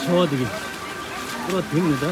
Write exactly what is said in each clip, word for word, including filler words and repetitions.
ཚོ་བ་དེ་གི་པུ་ར་དེ་མི་ད།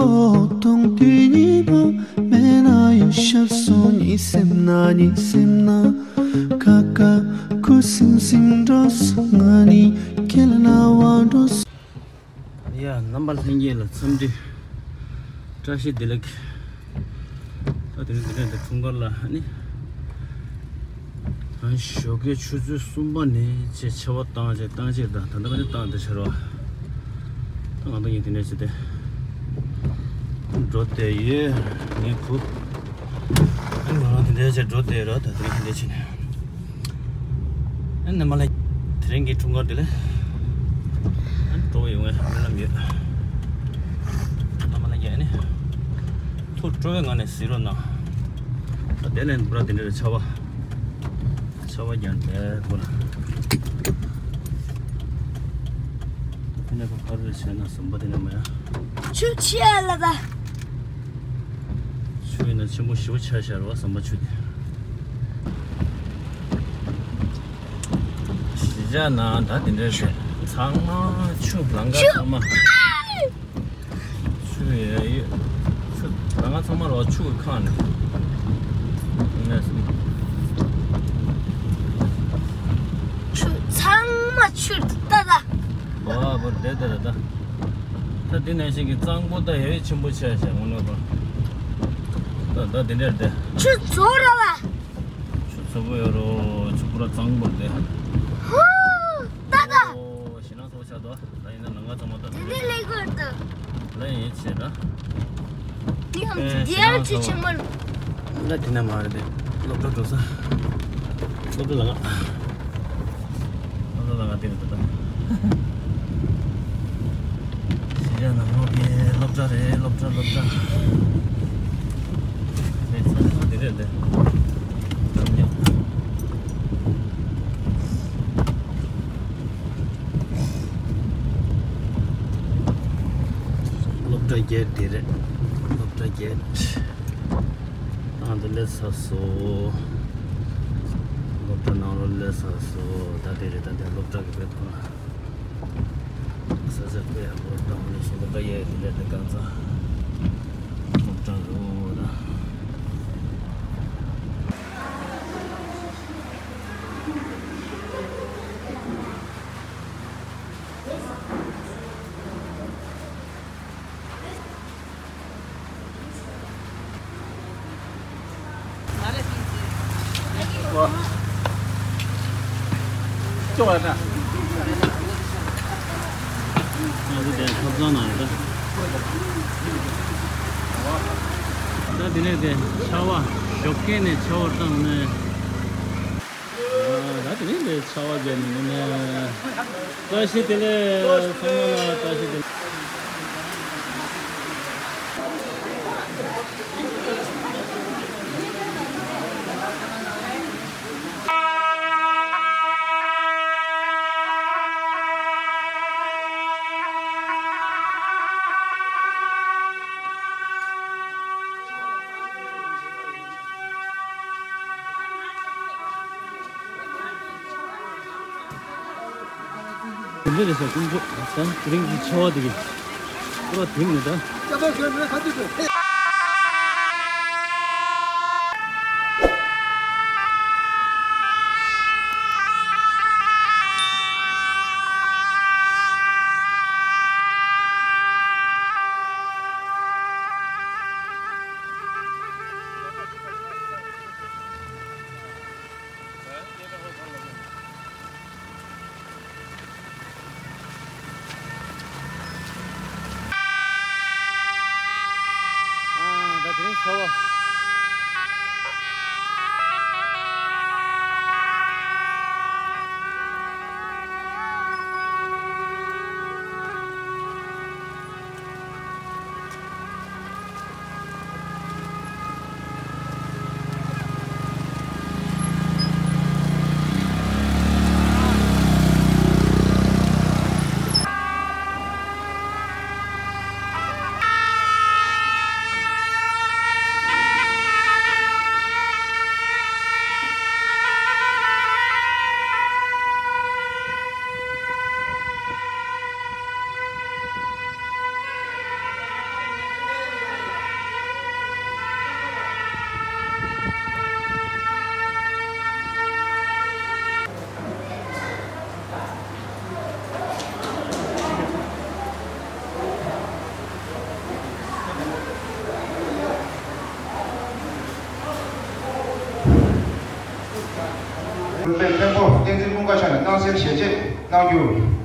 ཨོ་དང་དེ་ཉིད་པོ་མེད་ན་ཡང་ཤར་སོང་། གཉིད་སེམས་ན་གཉིད་སེམས་ན་ཁ་ཁ་ཁུ་སིམ་སིམ་འགྲོ་སོང་། ང་ནི་ཁྱེད་ལ་ན་བ་འགྲོ་སོང་། ཡ། རྣམ་པ་ལྷན་རྒྱས་ལ་འཚམས་འདྲི། བཀྲ་ཤིས་བདེ་ལེགས། ད་དེ་རིང་འདི་འདྲ་འདི་འཁྲུངས་སྐར་ལ་ཨ་ནི། ཨ་ཞོགས་ཀའི་ཆུ་ཚོད་གསུམ་པ་ནས་བྱས་ཆར་པ་བཏང་བྱས་བཏང་བྱས་ད་ད་ལྟ་ཨ་ནི་བཏང་བསྡད་ཆར་པ། ད་ང་ཚོ་གཉིས་དེ་འདྲ་བྱས་ཏེ་འགྲོ་བསྡད་ཡོད། ངའི་བུ། ཨ་ནི་ང་རང་དེ་འདྲ་བྱས་འགྲོ་བསྡད་ར། ད་དེ་རིང་དེ་འདྲ་བྱས་ནས། ཨ་ནི་མ་ལ་དེ་རིང་གི་འཁྲུངས་སྐར་དེ་ལ་ཨ་ནི་སྤྲོ་བོ་ཡོང་བའི་སྨོན་ལམ་ཡོད། ཨ་མ་ལ་ཡ་ནི་ཐུགས་སྤྲོ་བའི་ངང་ནས་གཟིགས་རོགས་གནང་། ད་དེ་ནས་འབུར་དེ་འདྲ་ཆར་པ་ཆར་པ་རྒྱག་འདྲ་པོ་ལ། དེ་ནས་ཕ་ཕ་རུ་བྱས་ན་ཟམ་པ་དེ་ནས་མ་ཡ། ཆུ་ཆེ་ལ་ད། ཆུ་ཡིན་ན་ཆེན་པོ་ཞེ་པོ་ཆགས་ཤར་བ་ཟམ་པ་ཆུ་དེ། གཞིས་ཆགས་ནང་ད་དེ་འདྲ་རེད། ཚང་མ་ཆུ་ལམ་ཁ་ཆུ་ཚང་མ། ཆུ་ཡོད་ཡོད། ཆུ་ལམ་ཁ་ཚང་མ་རོ་ཆུ་གི་ཁ་ནས། ཆུ་ཚང་མ་ཆུ་ད་ད། བ་བ་དེ་དེ་རེད་ད། ད་དེ་ནང་བཞིན་གྱི་གཙང་པོ་ད་ཡོད་ཆེན་པོ་ཆགས་ཤག་དངོས་གནས་པ། ད་ད་དེ་འདྲ་རེད་དེ། ཆུ་ཚོ་ར་བ། ཆུ་ཚ་པོ་ཡོད་རོ། ཆུ་པུ་ར་གཙང་པོ་རེད་དེ། ཧོ། ད་ད། ཨོ་ཞེད་སྣང་ཚ་པོ་ཆགས་འདུག་ད་ཡིན་ན་ལམ་ཁ་ཚང་མ་ད་དེ་འདྲ་ལས་དགོས་འདུག་ལ་ཡིན་བྱས་ན། འདི་ཡང་ཨེ་ཆུ་ཞེད་སྣང་ཚ་པོ། ཆེ་མོ། ལ་དེ་ན་མ་རེད་དེ། སློབ་གྲྭ་འགྲོ་ས། སློབ་གྲྭ་ལ་ང་། སློབ་གྲྭ་ལ་ང་དེ་རེད་འདུག་ད། ཞེད་སྣང་ནང་ལོག་གི་སློབ་གྲྭ་རེད། སློབ་གྲྭ་སློབ་གྲྭ། རེད་ས་དེ་རེད་དེ། སློབ་གྲྭ་བརྒྱད་དེ་རེད། སློབ་གྲྭ་བརྒྱད། ཨ་འདི་སླེབས་ཚར་སོང་། སློབ་གྲྭ་ནང་ལོགས་སླེབས་ཚར་སོང་། ད་དེ་རེད། ད་དེ་སློབ་གྲྭ་གི་བེད་ཁོ་ན། ས་ཆ་དཔེ་ཡག་པོ་དང་ནས་ཤིང་སློབ་གྲྭ་ཡས་དེ་འདྲ་དེ་གང་ཚང་སློབ་གྲྭ་རུ་ད། ང་ཚོ་དེ་ཐབ་ཚང་ནང་ཡོད་ད། ད་དེ་ནས་དེ་ཆར་པ་ཞོགས་ཀས་ནས་ཆར་པ་བཏང་ནས། ད་དེ་ནས་དེ་ཆར་པ་བརྒྱབ་ནས་ནས། བཀྲ་ཤིས་བདེ་ལེགས། ཚང་མ་ལ་བཀྲ་ཤིས་བདེ་ལེགས། དེ་འདྲ་རེད་ཤག་དཀོན་མཆོག་ད་དེ་རིང་གི་ཆར་པ་དེ་གི་པུ་ར་དེ་མི་ད། རུ་པའི་མཁན་པོ་བསྟན་འཛིན་ཀུན་དགའ་མཆོག་ནས་སྣང་གསལ་ཞལ་འབྱེད་གནང་རྒྱུ།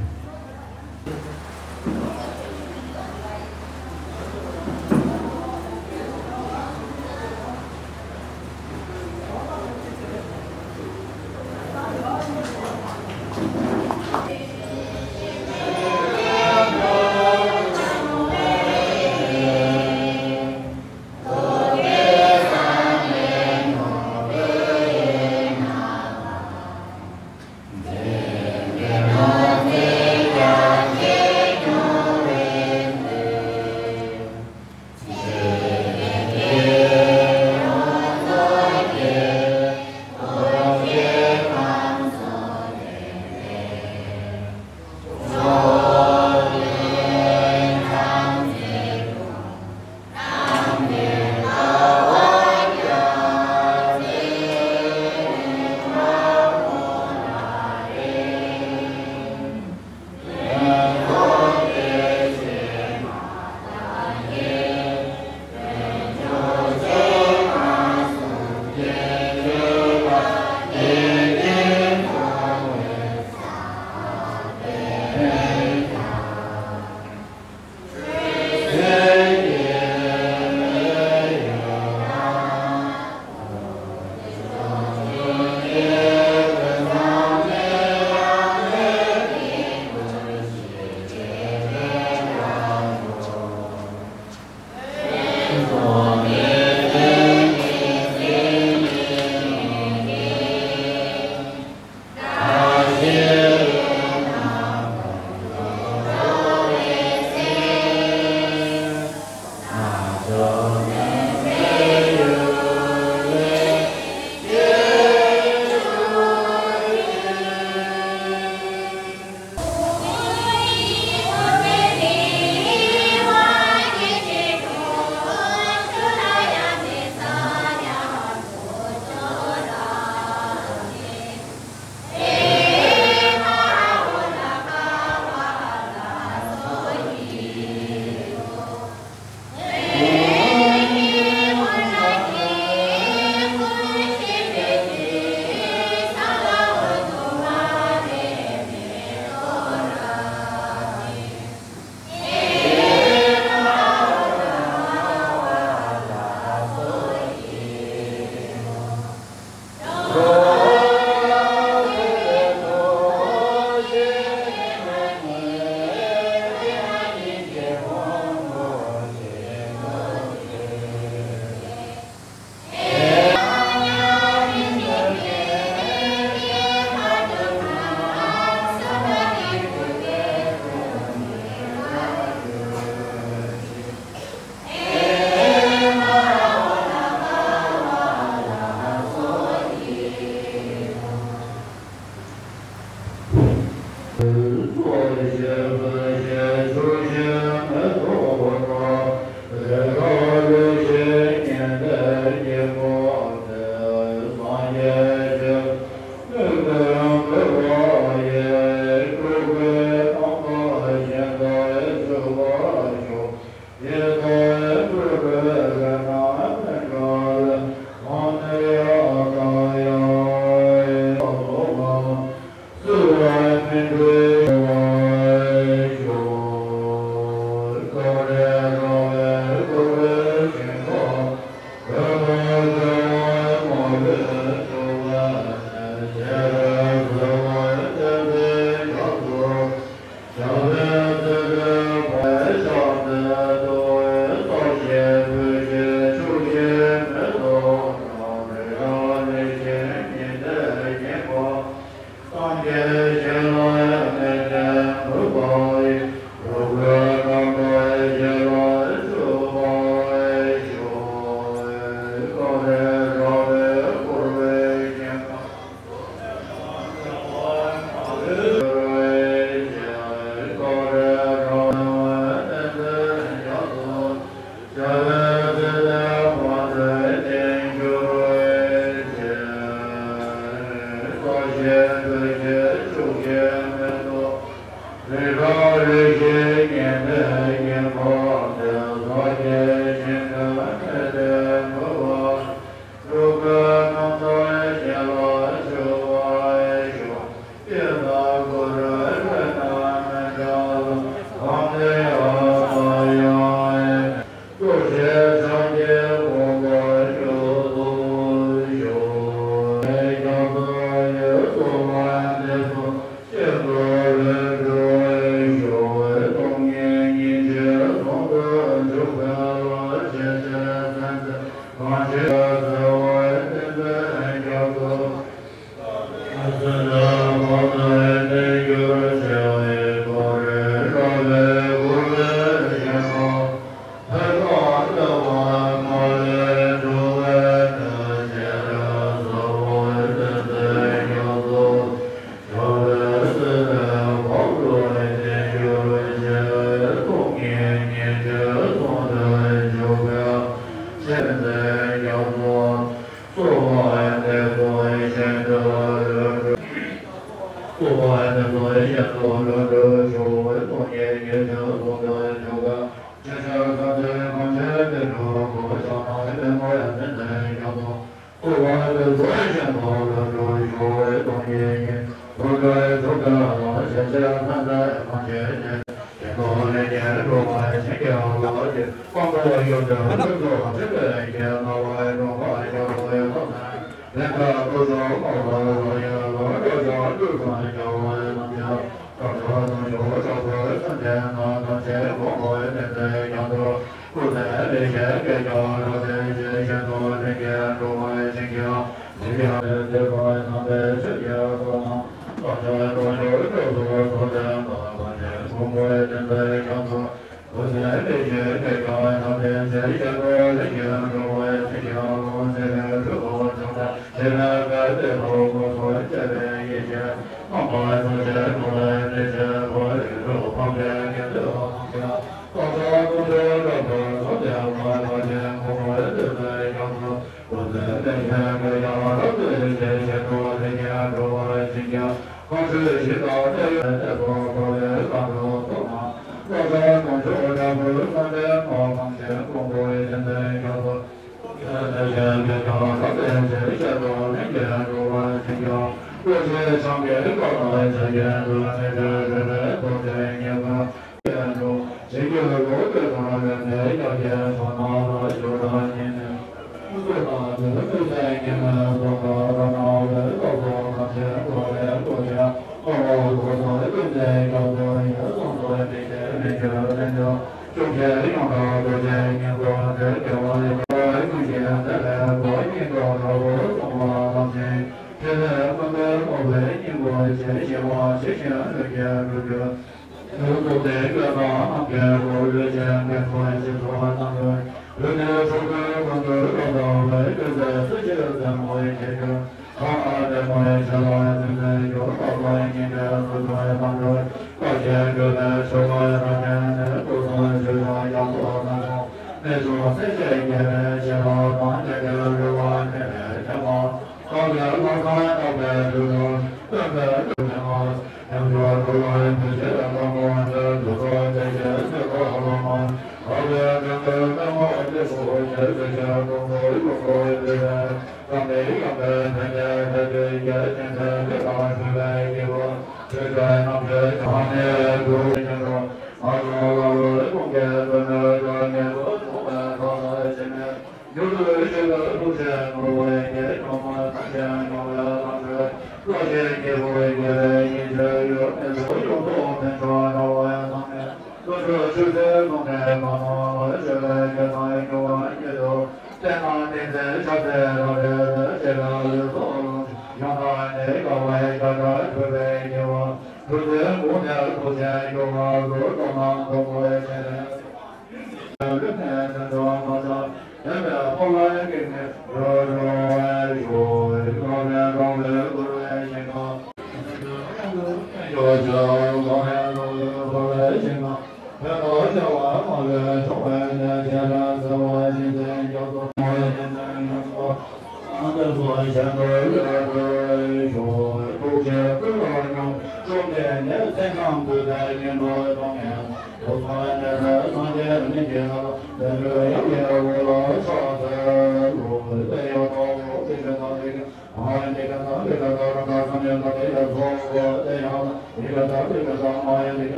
Thank you.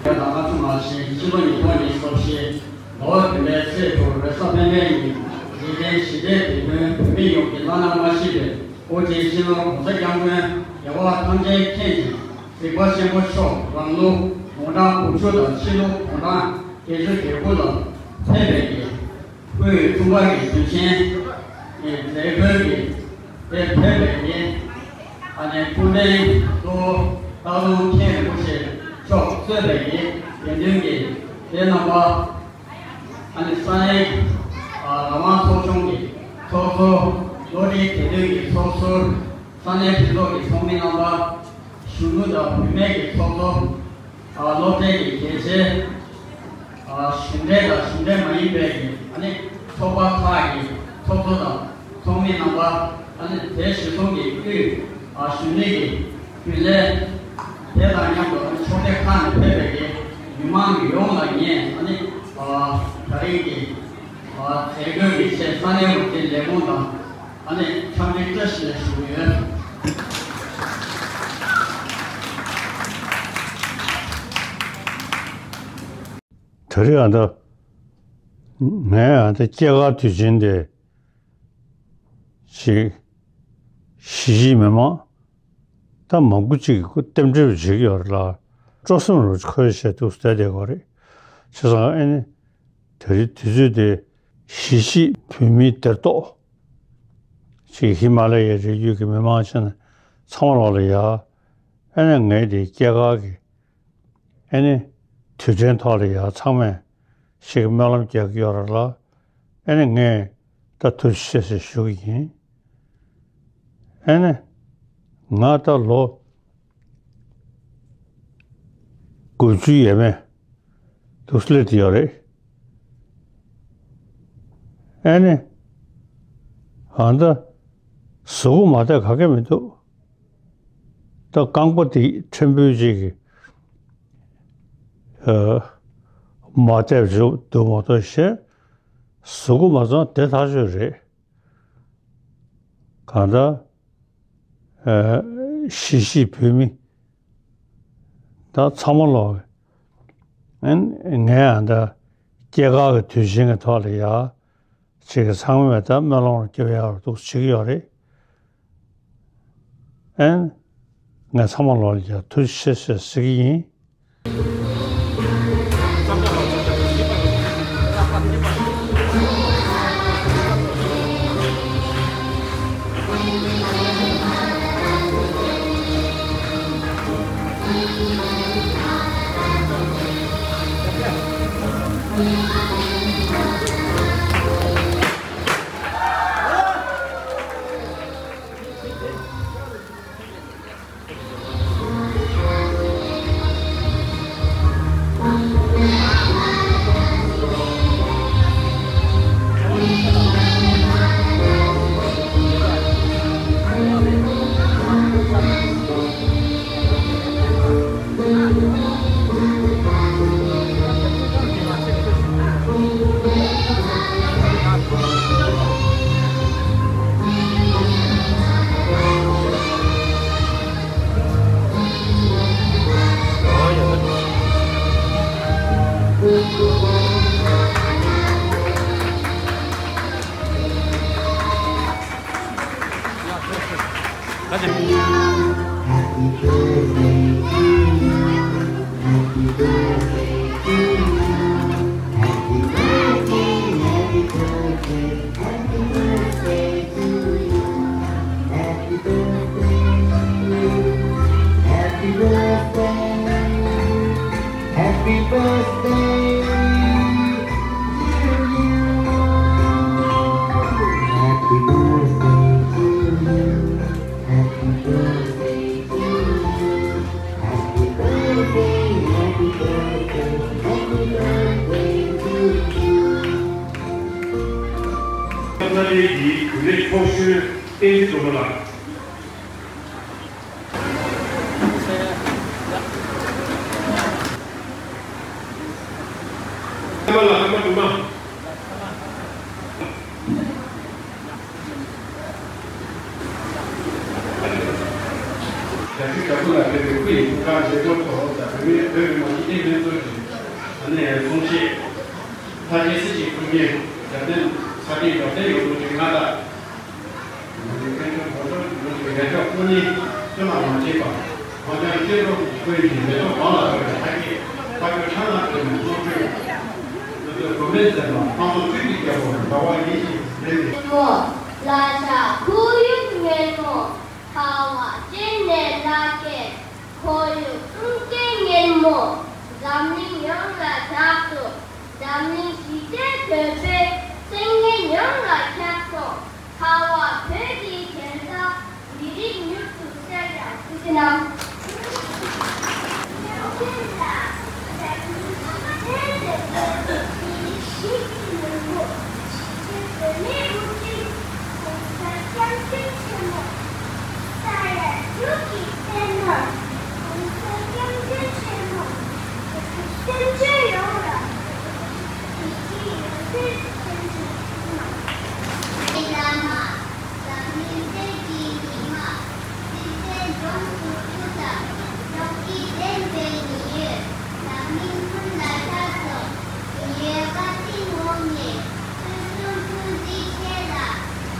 ད་ང་ཚོ་མ་བཞིན་ཕྱི་ལོ་ཉིས་སྟོང་ཉི་ཤུ་རྩ་བཞི་ལོ་བོད་པའི་ཚེས་དྲུག་རེས་གཟའ་སྤེན་པའི་ཉིན་འཇིག་རྟེན་ཞི་བདེའི་དེད་དཔོན་བོད་མི་ཡོངས་ཀྱི་བླ་ན་མ་མཆིས་པའི་སྐུ་ཚེའི་སྤྱི་ནོར་༸གོང་ས་༸སྐྱབས་མགོན་རྒྱལ་བ་ཐམས་ཅད་མཁྱེན་ཅིང་གཟིགས་པ་ཆེན་པོ་མཆོག་རང་ལུགས་དགུང་གྲངས་དགུ་བཅུ་དང་ཕྱི་ལུགས་དགུང་གྲངས་བརྒྱད་ཅུ་གྱ་དགུ་ལ་ཕེབས་པའི་གི་སྐུའི་འཁྲུངས་སྐར་གྱི་དུས་ཆེན་མཛད་སྒོའི་གི་དེ་ཕེབས་པའི་གི་ཨ་ནེ་སྐུ་ཕྲེང་གཙོ་བོ་སྟག་ལུང་མཁན་རིན་པོ་ཆེ་མཆོག་གཙོས་པའི་གི་དགེ་འདུན་གྱི་སྡེ་རྣམ་པ། ཨ་ནི་ས་གནས་ཨ་རང་དབང་ཚོགས་ཆུང་གི་ཚོགས་གཙོ། བློ་གྲོས་དད་འདུན་གྱི་ཚོགས་ཟུར། ས་གནས་མཐུན་ཚོགས་ཀྱི་ཚོགས་མི་རྣམ་པ། གཞོན་ནུ་དང་བུད་མེད་ཀྱི་ཚོགས་གཙོ། ཨ་སློབ་གྲྭའི་གི་དགེ་ཆེ། ཨ་གཞུང་འབྲེལ་དང་གཞུང་འབྲེལ་མ་ཡིན་པའི་གི་ཨ་ནི་ཚོགས་པ་ཁག་གི་ཚོགས་གཙོ་དང་ཚོགས་མི་རྣམ་པ། ཨ་ནི་དེ་གཞིར་བཟུང་གི་དབུས་ཨ་གཞོན་ནུ་གི་རྒྱུན་ལས། དེ་དང་མཉམ་དུ་ཕྱོགས་སྡེ་ཁག་ནས་ཕེབས་པའི་གི་མི་མང་ཡོངས་ལ་ངས་ཨ་ནི་ཨ་ད་རིང་གི་ཨ་མཛད་སྒོའི་གི་ཆེད་ས་གནས་རོགས་ཀྱི་ལས་ཁུངས་དང་ཨ་ནི་འཚམས་འདྲི་བཀྲ་ཤིས་བདེ་ལེགས་ཞུ་གི་ཡོད། ད་རེས་ཨ་ད་ངས་ཨ་ད་སྐྱེས་སྐར་དུས་ཆེན་དེ་ཞིག་གཞིས་བྱེས་མི་མང་ད་མང་པོ་ཅིག་གིས་རྟེན་འབྲེལ་བྱེད་ཀྱི་ཡོད་རེད་ལ། སྤྲོ་སེམས་རུ་འཁོལ་བྱས་འདུག་བསྡད་བསྡད་ཀྱི་རེད། བྱས་ཙང་ཨ་ནི་དེ་རིང་དུས་ཚོད་དེ་གཞིས་བྱེས་བོད་མིའི་སྡེར་གཏོགས་ ཅིག་ཧི་མ་ལ་ཡའི་རི་རྒྱུད་ཀྱི་མི་མང་ཆེན་ཚང་མ་ལོག་ལ་ཡ། ཨ་ནི་ངའི་དེ་སྐྱེས་སྐར་གྱི་ཨ་ནི་དུས་དྲན་ཐོག་ལ་ཡ་ཚང་མས་ཞིག་སྨོན་ལམ་རྒྱག་གི་ཡོད་རེད་ལ། ཨ་ནི་ངས་ད་ཐུགས་རྗེ་ཆེ་ཟེར་ཞུ་གི་ཡིན། ཨ་ནི་ང་ད་ལོ་དགུ་བཅུ་ཡས་མས་འདུག་སླེབས་ཡོད་རེད། ཨ་ནི་ཨ་ད་གཟུགས་པོ་མ་བདེ་ག་གེ་མི་འདུག་ད་རྐང་པ་དེ་ཕྲན་བུ་ཅིག་གི་ཨ་མ་བདེ་བྱུང་འདུག་མ་གཏོགས་ཞེ་གཟུགས་པོ་མ་ཚང་བདེ་ཐག་ཆོད་རེད། གང་ལྟར་ཨ་གཞིས་བྱེས་བོད་མི་ད་ཚང་མ་ལོག་ཨ་ནི་ངས་ཨ་ད་སྐྱེས་སྐར་གྱི་དུས་ཆེན་གྱི་ཐོག་ལ་ཡ་ཅིག་གི་ཚང་མས་ད་སྨོན་ལམ་རྒྱབ་ཡག་འདུག་བྱེད་ཀྱི་ཡོད་རེད། ཨན། ངས་ཚང་མ་ལོག་ལ་ཡ་ཐུགས་རྗེ་ཆེ་ཟེར་ཟེར་གྱི་ཡིན། ཁ་ས་ལའི་གི་བུ་ལས་ཚོགས་གཞོན་བསྟན་འཛིན་རྫོང་ལགས། ཨ་མ་ལགས། ཨ་མ་སྒྲོལ་མ། རྒྱ་ཆེ་རྒྱ་སྐུ་ལ་ཕེབས་པའི་སྐུ་ཡི་བུ་ཁག་མཛད་སྒོ་ཐོག་ད་བོད་མི་བོད་མི་མང་སྤྱི་འཐུས་ལྷན་ཚོགས་ཀྱི་ཨ་ནེ་གསུང་བཤད་མཐའ་རྒྱལ་སྲིད་ཀྱི་ཁུར་མཁན་རྒྱབ་རྟེན་ས་སྟེང་རྒྱབ་རྟེན་ཡོད་དོ་ཅིག་ང་ད་ང་ཚོའི་དཔལ་འབྱོར་གོ་ཐོབ་ཀྱི་ལོ་ཀྱི་རྒྱ་ཁྱབ་སྐུ་ཉིད་བསོད་ནམས་མ་བརྗེད་པ། ང་ཚོའི་སྐྱེ་འགྲོ་ཀུན་གྱི་མེ་ཏོག་གང་ལ་ཕེབས་པའི་ལྷ་སྐྱེས་ཕ་ཡུལ་ཁྲང་ལ་ཕེབས་པའི་སློབ་ཕྲུག་ང་ཚོའི་བུད་མེད་ཚན་པ་ཁམས་གསུམ་ཆོས་ཀྱི་རྒྱལ་པོ་དགའ་བ་ཡིད་ཀྱི་ལྡན་པའི། ངན་མོ་བླ་ཆགས་ཁོར་ཡུག་ངན་མོ། ཁ་བ་ཅན་ནས་བླ་སྐད་ཁོར་ཡུག་ཀུན་སྐྱེ་ངན་མོ། འཛམ་གླིང་ཡོངས་ལ་ཁྱབ་སོང་། འཛམ་གླིང་ཞི་བདེ་དོད་པའི་མཚན་སྙན་ཡོངས་ལ་ཁྱབ་སོང་། ཁ་བ་བོད་ཀྱི་རྒྱལ་ས་མི་རིགས་མྱུར་དུ་གསལ་ཡང་ཐུགས་རྗེ་གནང་། འཛམ་གླིང་སྟེང་གི་མི་མང་སྲིད་དོན་ལྗོངས་སུ་ཕུལ་དང་། སྙོགས་ཀྱིས་ལྡན་པའི་མི་ཡུལ་འཛམ་གླིང་ཀུན་ལ་ཁྱབ་སོང་། མི་ཡུལ་བཀའ་དྲིན་འོག་ནས་ཕུན་སུམ་ཚོགས་ཀྱི་ཁྱེད་ལ་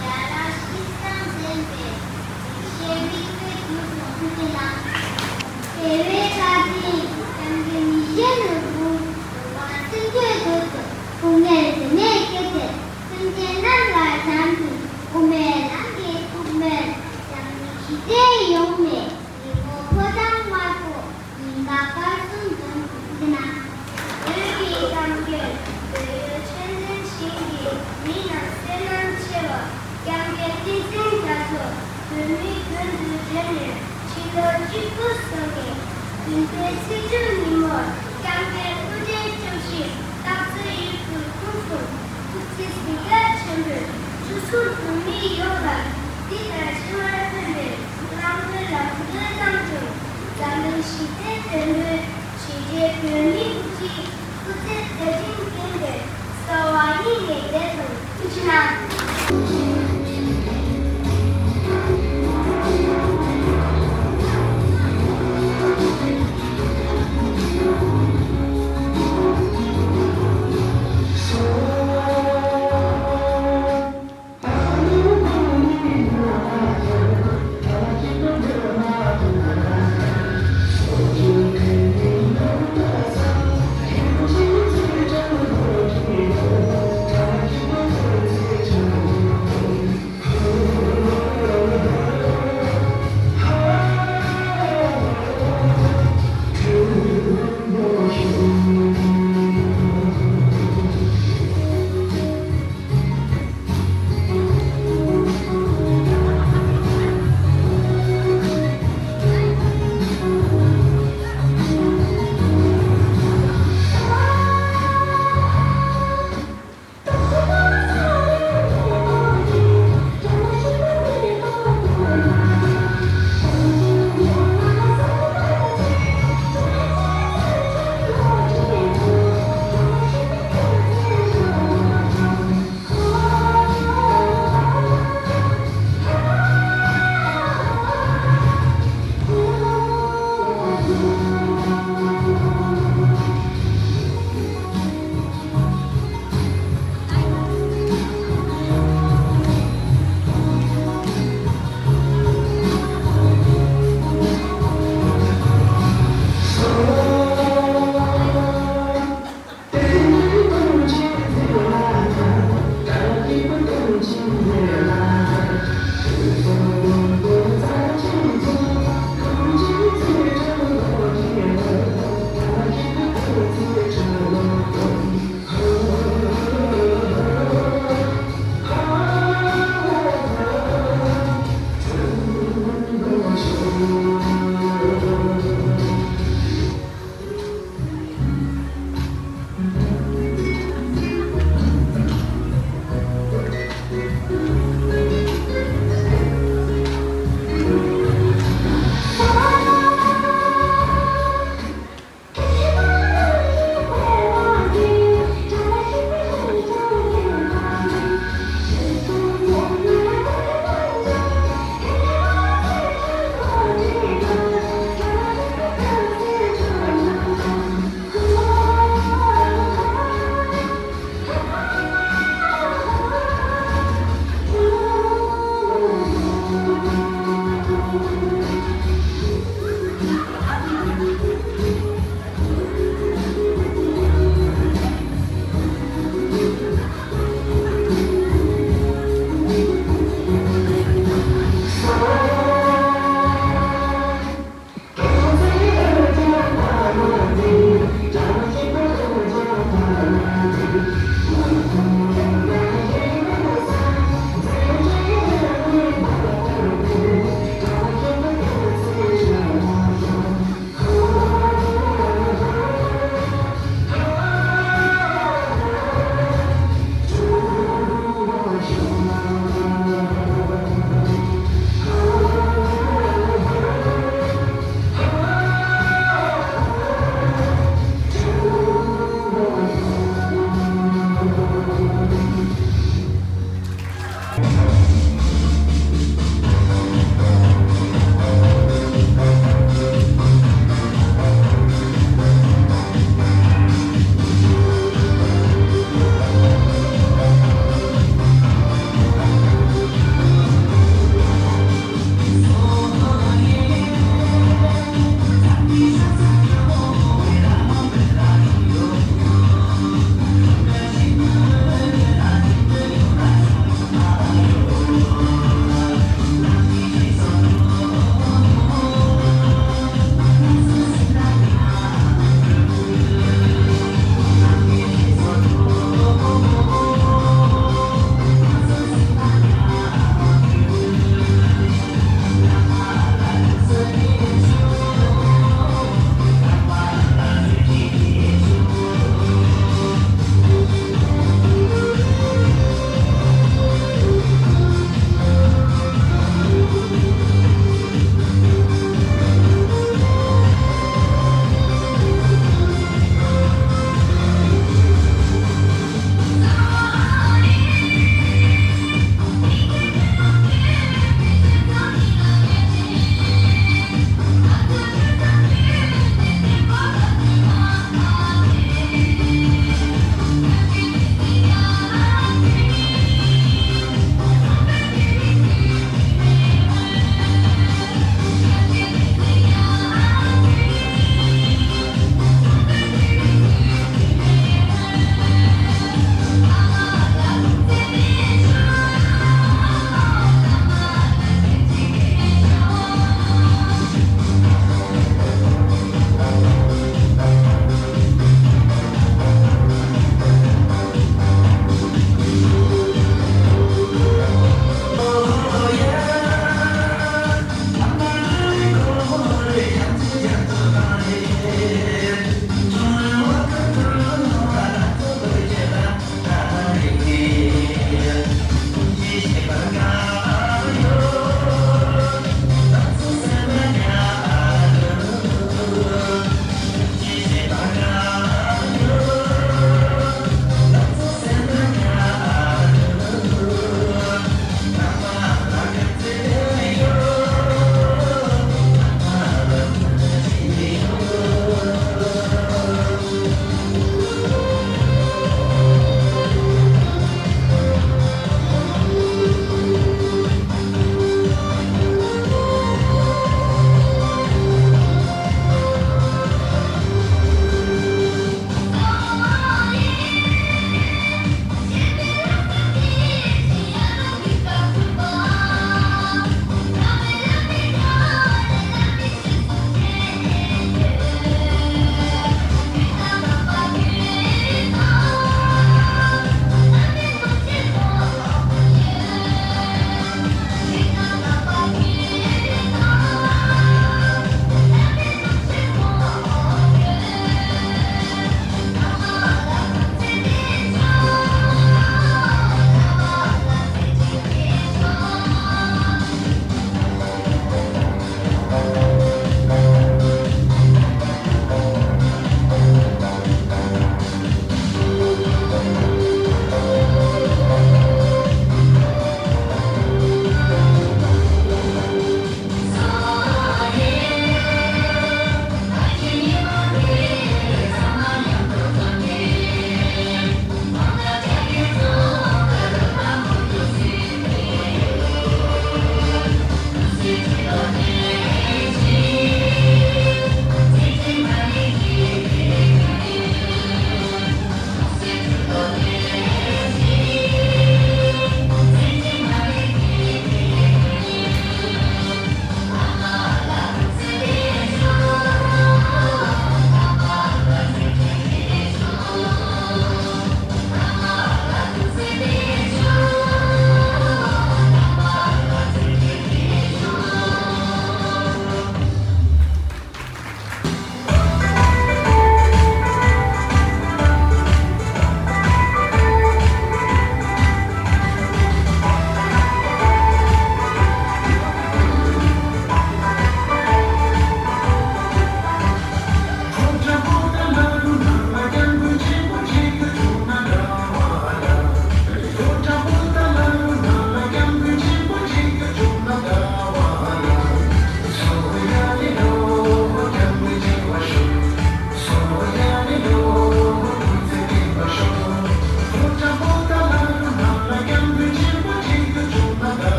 རྒྱལ་རབས་གཤིས་བཟང་ལྡན་པའི་ཡིད་བཞིན་རིག་པའི་རྒྱུད་སོང་ཐུགས་རྗེ་གནང་། དེ་བས་བཀའ་དྲིན་སྐྱབས་མགོན་ཡིད་བཞིན་ནོར་བུ། བོད་མིའི་དོན་དུ་བསྒྲལ་ནས་ཕྱི་ལོ་གཅིག་སྟོང་གསུམ་བརྒྱ་བདུན་ཅུ་དོན་ལྔ་ཉིན་མོར་སྐྱབས་མགོན་སྐུ་ཕྲེང་བཅུ་བཞི་སྟག་འཚེར་ཡུལ་དུ་འཁྲུངས་སོང་། ཐུགས་རྗེ་གཟིགས་རྒྱ་ཆེན་པོས་ཆོལ་གསུམ་བོད་མི་ཡོངས་ལ་འདི་ལྟར་ཕྱི་མར་ཕན་པའི་བླང་དོར་ལ་གུས་བརྩི་གནང་བྱུང་། འཛམ་གླིང་ཞི་བདེ་བརྟན་པོའི་གཞིས་བྱེས་བོད་མི་ཐུགས་རྗེའི་སྐུ་ཚེ་བརྟན་ཅིང་བརྟན་པའི་བསོད་བདེ་ཡིན་ནས་བསྡད་དང་། ཐུགས་རྗེ་གནང་།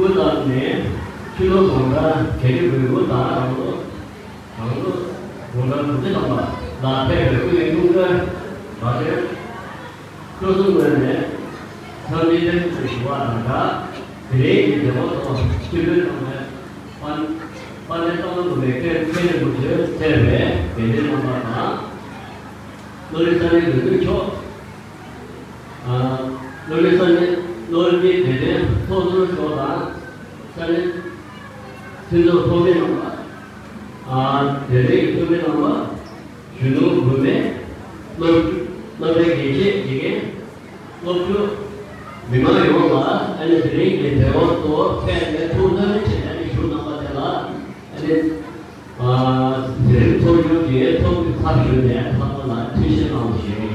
སྐུ་བལྟམས་ནས་ཕྱི་ལོ་ཟླ་བ་གལ་ཏེ་དགོས་མཁོ་དང་རང་ལོ་རང་ལོ་དགུང་གྲངས་དགུ་བཅུ་ཐམ་པ་ལ་ཕེབས་པའི་སྐུ་ཡི་སྙུང་གར་མ་ཟད། སྐུ་གསུམ་ངོས་ནས་འཚམས་འདྲི་ལྷན་དུ་ཞུ་བ་དང་སྦྲགས། དེ་རིང་གི་མཛད་སྒོ་ཐོག་སྤྱི་འཐུས་གཙང་མའི་དཔལ་དཔལ་ལྡན་ཏཱ་ལ་དགོན་པའི་མཁན་མཁན་རིན་པོ་ཆེ་ཕེབས་པའི་དགེ་འདུན་རྣམ་པ་དང་། བློ་གྲོས་ས་གནས་འགོ་ཁྲིད་མཆོག་ཨ། བློ་གྲོས་ས་གནས་བློ་གྲོས་དད་ལྡན་ཚོགས་ཟུར་མཆོག་དང་། ས་གནས་མཐུན་ཚོགས་ཚོགས་མི་རྣམ་པ། ཨ། དེ་རིང་གི་ཚོགས་མི་རྣམ་པ། གཞོན་ནུ་བུད་མེད། སློབ་སློབ་གྲྭའི་དགེ་ཆེ་དགེ་རྒན། སློབ་ཕྲུག་མི་མང་ཡོངས་ལ་ཨ་ནི་དེ་རིང་གི་མཛད་སྒོ་ཐོག་ཕེབས་ནས་ཐུགས་སྣང་ཆེ་ཨ་ནི་ཞུ་གནང་བ་དེ་ལ་ཨ་ནི། ཨ། དེ་རིང་ཚོགས་ཆུང་གི་ཚོགས་མི་ཚབ་ཞུས་ནས་ཚང་མ་ལ་ཐུགས་རྗེ་གནང་ཞུ།